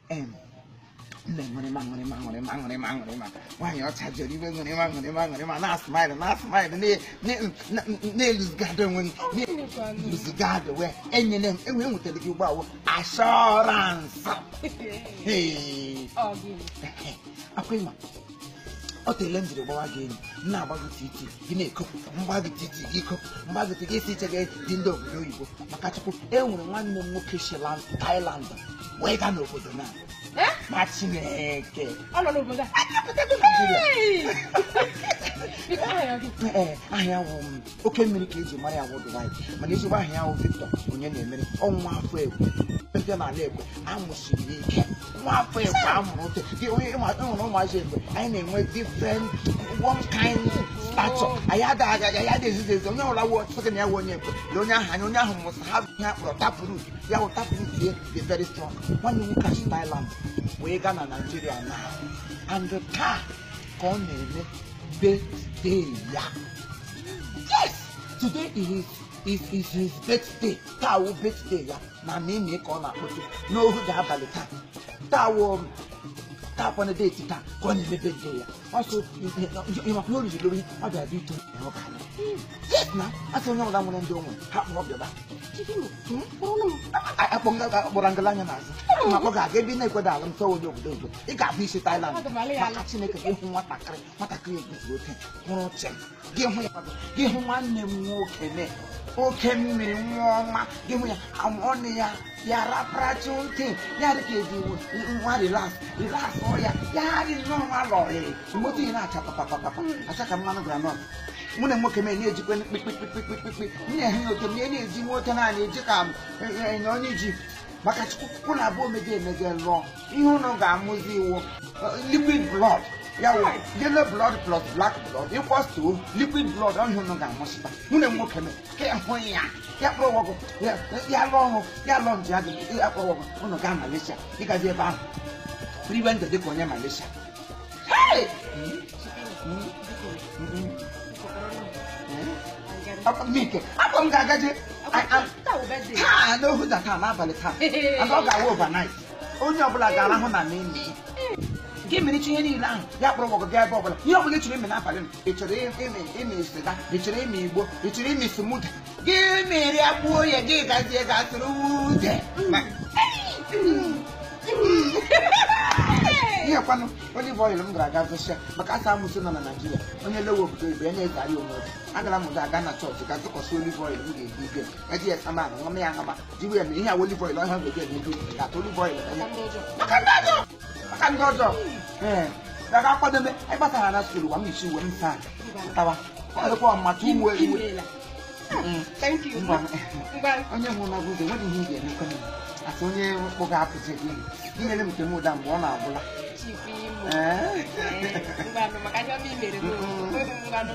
Em na-enwere ma aṅụrị ma aṅụrị ma aṅụrị ma aṅụrị ma nwaanyị ọcha jere iwe ṅụrị ma aṅụrị ma aṅụrị ma na-asmile na-asmile na-eluzgado onwe m na-eluzgado wee enyere m enwe enwetara gị ụgbọ assurance. Hey. Ọ gịnị? Akwa ịma ọ teele m jiri gbawa gị enyi m na-agba gị titi gị na-ekopụ mgba gị titi gị kopụ mgba gị titi gị si iche gị dị ndị obodo oyibo maka Chukwu e nwere nwanne m nwoke si Thailand wee gaa n'obodo na Eh? ma Chineke Ọ nọ n'obodo a? Apụtago Naijiria. Hey! Biko, aha ya gị? Ee, aha ya wụ m oke mmiri ka eji mara ya worldwide, mana ezigbo aha ya wụ Victor onye na-emere ọnwa afọ ekwe ndị n'ala ekwe amụsiri ike nwa afọ ekwe amụrụ ote gị onye ịhụrụ ụmụazị ekwe anyị na-enwe different one kind stature. Anyị adịghị aga anyị adịghị ezizi ezi onye ọbụla wụ ọtụtụ na ya wụ onye ekwe na onye ahụ anya onye ahụ mụsị ha bụ ihe akpọrọ taproot ya wụ taproot ya dị very strong. Nwanne m nwoke si Thailand wee gaa na Nigeria na and taa ka ọ na-eme birthday ya. Yes, today is his birthday. Taa wụ birthday ya na mimi ka ọ na-akpọtụ n'ohu ga abalị taa. Taa wụ taa kwana date taa ka ọ na-eme birthday ya. Ọsọ ịmakwa na o riri lori ọ bịara bịa ito ya ọ ga-alụ. Yes na asị onye ọbụla nwere ndị o nwere ha kpọrọ bịaba. Akpọrọ ngala anya n'azụ ma ọ ga-aga ebe ị na-ekwedo alụ m tọọ onye obodo oyibo ị ga-abụ isi Thailand. Aga m alụ ya alụ. Maka Chineke gị hụ nwatakịrị nwatakịrị eguzoro oke hụrụ che gị hụ ya gị hụ nwanne m nwoke ne oke mmiri nwa ọma gị hụ ya ọnụ ya ya raparacha ote ya dị ka ezi nwa relax relax ọ ya ya dị nnọọ nwa lọrịrị moto ya na-acha papapapapa acha ka mmanụ groundnut. Mụ na nwoke m na-ejikwa kpikpikpikpikpikpi m na-ehe ya oke m na-eji nwoke naanị eji ka m na onye ji maka Chukwu na abụọ omega emege lụọ ihe ụnụ ga-amụzi iwu liquid blood ya wụ yellow blood plus black blood equals to liquid blood. Ọ ihe ụnụ ga-amụsịta mụ na nwoke m ka ịhụ ya ya kpọrọ ọgwụ ya lụọ ọrụ ya lụọ nje ya dị ya kpọrọ ọgwụ ụnụ gaa Malaysia ịgazi ebe ahụ ribe ndụ dịka onye Malaysia. Hey! Mike, akpọ m ga-agaje Taa wụ birthday. Taa n'ohu da taa n'abalị taa and ọ ga-awụ overnight onye ọbụla ga-arahụ na n'ime gị mericha ihe niile ahụ ya kpọrọ ọgwụ gaa ebe ọbụla ihe ọbụla ị chọrọ ime n'abalị m ị chọrọ ime ime sịga ị chọrọ ime igbo ị chọrọ ime smuda gị mere ya gbuo ya gị gazie ga sụrụ ude. Ihe kwanụ olive oil m gara aga zụsịa maka asa amụsị nọ na Naịjirịa onye lewe obodo oyibo ya na-ezari onwe obi agara m ụzọ aga na chọọchị ga zụkọsị olive oil m ga-ebu ike eji ya sama ahụ ṅụma ya aṅụma jiwe ya mere ihe a olive oil ọhịa ga-eji eme ga-atụ olive oil na ihe Maka ndị ọjọọ. Maka ndị ọjọọ maka ndị ọjọọ ee gaga akwadobe anyị gbasara na school gwa m isi uwe m saa tawa ọ dịkwa ọmụmatụ uwe uwe. Imeela. Thank you. Ngwa. Ngwa. Onye hụrụ na ụzọ enweghị ihe ị ga-emekwa m asị onye kpụga apụzi gị inyere m nke m ụda mgbe ọ na-agwụla. Chief Imo. Ee. Ee, ngwanụ maka ihe ọma i mere m. Ngwanụ.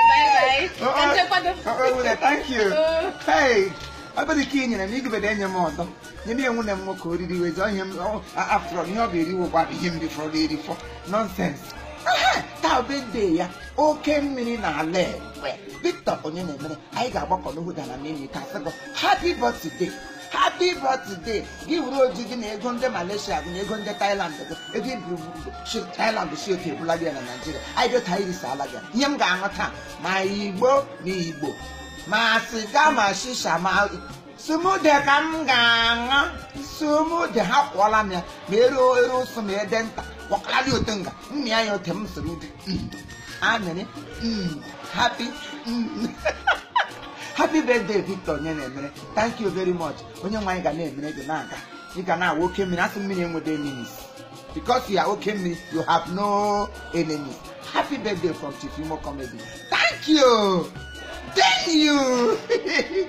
Bye bye. Ka nje kwado. Oh, oh, thank you. Oh. Hey, ọ bụrụ ike i nyere m igubede enye m ọdọ nye m enwu na m nwoke oriri wezi ihe m after all ihe ọ ga-eriwokwa ihe m rifọrọ erifọ nonsense. Aha, taa birthday ya oke mmiri na ala ekwe Victor onye na-emere anyị ga-agbakọ n'ohu na mmiri ka asị gị happy birthday happy birthday gị were oji gị na ego ndị Malaysia gị na ego ndị Thailand gị ego iburu si Thailand si otu ebula gị ya na Naịjirịa anyị bịa taa irisa ala gị ihe m ga-aṅụ taa ma igbo ma igbo ma sịga ma shisha ma sumude ka m ga-aṅụ sumude ha kwọla m ya ma ero ero ụsụ ma ede nta kwọkalị ote nga mmịa ya ote m soro ude amịrị happy happy birthday Victor onye na-emere. Thank you very much. Onye nwe anyị ga na-emere gị na-aga ị ga na-awa oke mmiri asị mmiri enwede enemies because you are oke mmiri you have no enemies. Happy birthday from Chief Imo Comedy. Thank you, thank you.